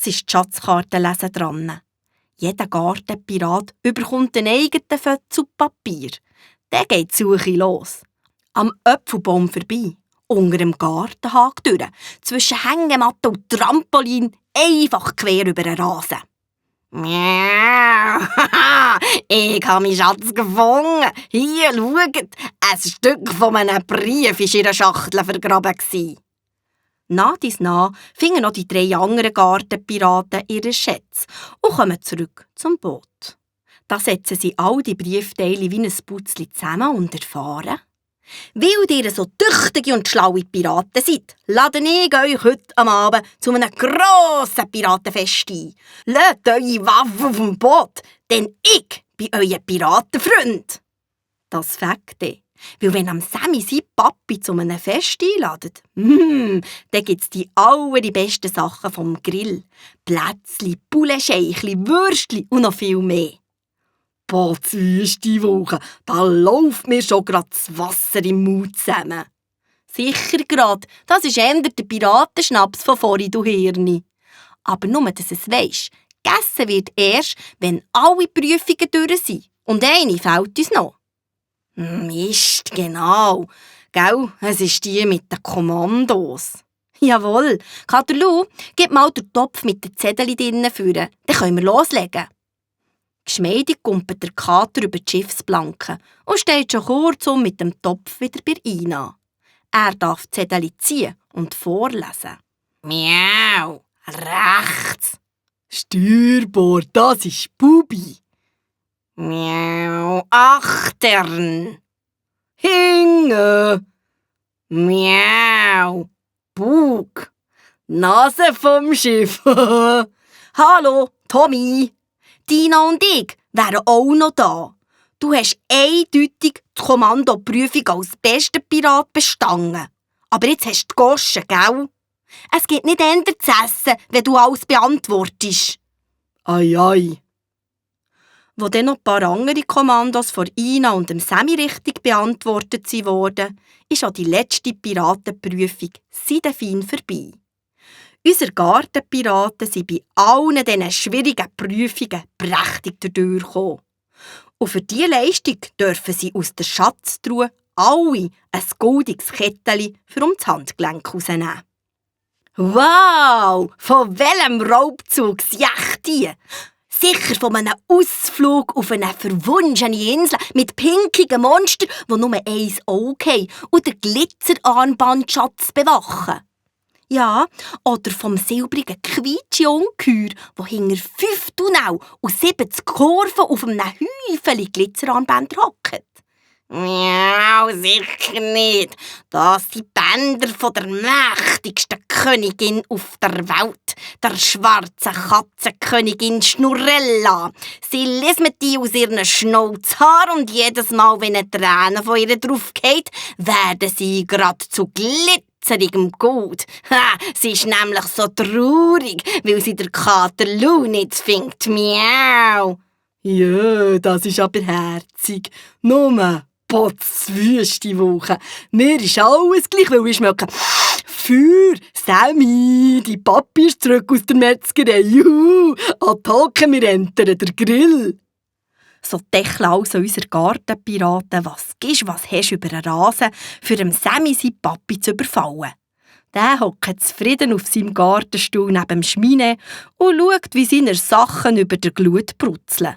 Jetzt ist die Schatzkarte lesen dran. Jeder Gartenpirat bekommt einen eigenen Fötzel Papier. Dann geht die Suche los. Am Äpfelbaum vorbei, unter dem Gartenhag durch, zwischen Hängematte und Trampolin, einfach quer über den Rasen. Miau! Ich habe meinen Schatz gefunden. Hier, schaut, ein Stück von einem Brief war in ihrer Schachtel vergraben. Nach dies nach fingen noch die 3 anderen Gartenpiraten ihre Schätze und kommen zurück zum Boot. Da setzen sie all die Briefteile wie ein Putzli zusammen und erfahren: Weil ihr so tüchtige und schlaue Piraten seid, lade ich euch heute am Abend zu einem grossen Piratenfest ein. Lasst eure Waffen auf dem Boot, denn ich bin euer Piratenfreund. Das Fakt, weil wenn am Sammy sein Papi zu einem Fest einladet, dann gibt's die allerbesten Sachen vom Grill. Plätzli, Pouletscheichli, Würstli und noch viel mehr. Diese Woche, da läuft mir schon grad das Wasser im Mund zusammen. Sicher grad, das ist eher der Piratenschnaps von vorhin, du Hirni. Aber nur, dass es weisst, gegessen wird erst, wenn alle Prüfungen durch sind. Und eine fehlt uns noch. Mist, genau. Gell, es ist die mit den Kommandos. Jawohl. Katerlu, gib mal den Topf mit den Zetteln drinnen führen. Dann können wir loslegen. Geschmeidig kumpelt der Kater über die Schiffsplanke und steht schon kurz mit dem Topf wieder bei Ina. Er darf die Zettel ziehen und vorlesen. Miau, rechts. Steuerbord, das ist Bubi. Miau, achtern. Hinge. Miau, Bug. Nase vom Schiff. Hallo, Tommy. Tina und ich wären auch noch da. Du hast eindeutig die Kommandoprüfung als bester Pirat bestanden. Aber jetzt hast du die Goschen, gell? Es gibt nicht eher zu essen, wenn du alles beantwortest. Ei, ei. Wo dann noch ein paar andere Kommandos von Ina und dem Sammy richtig beantwortet wurden, ist auch die letzte Piratenprüfung seidefein vorbei. Unsere Gartenpiraten sind bei allen diesen schwierigen Prüfungen prächtig durchgekommen. Und für diese Leistung dürfen sie aus der Schatztruhe alle ein goldiges Kettchen für um das Handgelenk rausnehmen. Wow! Von welchem Raubzug sind die? Sicher von einem Ausflug auf eine verwunschene Insel mit pinkigen Monstern, die nur ein Auge haben und den Glitzerarmbandschatz bewachen. Ja, oder vom silbrigen Quietschungeheuer, das hinter 5 Tunnel und 70 Kurven auf einem Häufchen Glitzerarmbänder hockt. Ja, sicher nicht. Das sind Bänder von der mächtigsten Königin auf der Welt, der schwarzen Katzenkönigin Schnurrella. Sie lismet die aus ihren Schnauzhaaren und jedes Mal, wenn eine Träne von ihr draufgeht, werden sie grad zu glitzerigem Gold. Sie ist nämlich so traurig, weil sie der Kater Lou nicht findet. Miau. Ja, das ist aber herzig. Nur potzwüste Woche. Mir ist alles gleich, weil ich schmecke. Feuer, Sammy, die Papi ist zurück aus der Metzgerei. Juhu, Attacke, wir entern den Grill. So deckeln also unsere Gartenpiraten, was gibst, was hast über den Rasen, für dem Sammy seinen Papi zu überfallen. Der hockt zufrieden auf seinem Gartenstuhl neben dem Schmine und schaut, wie seine Sachen über der Glut brutzeln.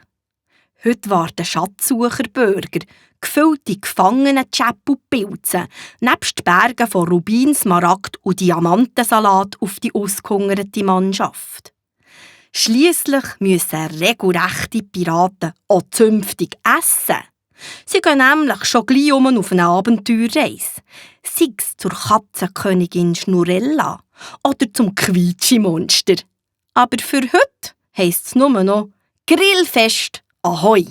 Heute warten Schatzsucherbürger, gefüllte Gefangenen-Chap und Pilze, nebst Bergen von Rubin, Smaragd und Diamantensalat auf die ausgehungerte Mannschaft. Schliesslich müssen regelrechte Piraten auch zünftig essen. Sie gehen nämlich schon gleich auf eine Abenteuerreise. Sei es zur Katzenkönigin Schnurrella oder zum Quietschi-Monster. Aber für heute heisst es nur noch Grillfest Ahoi!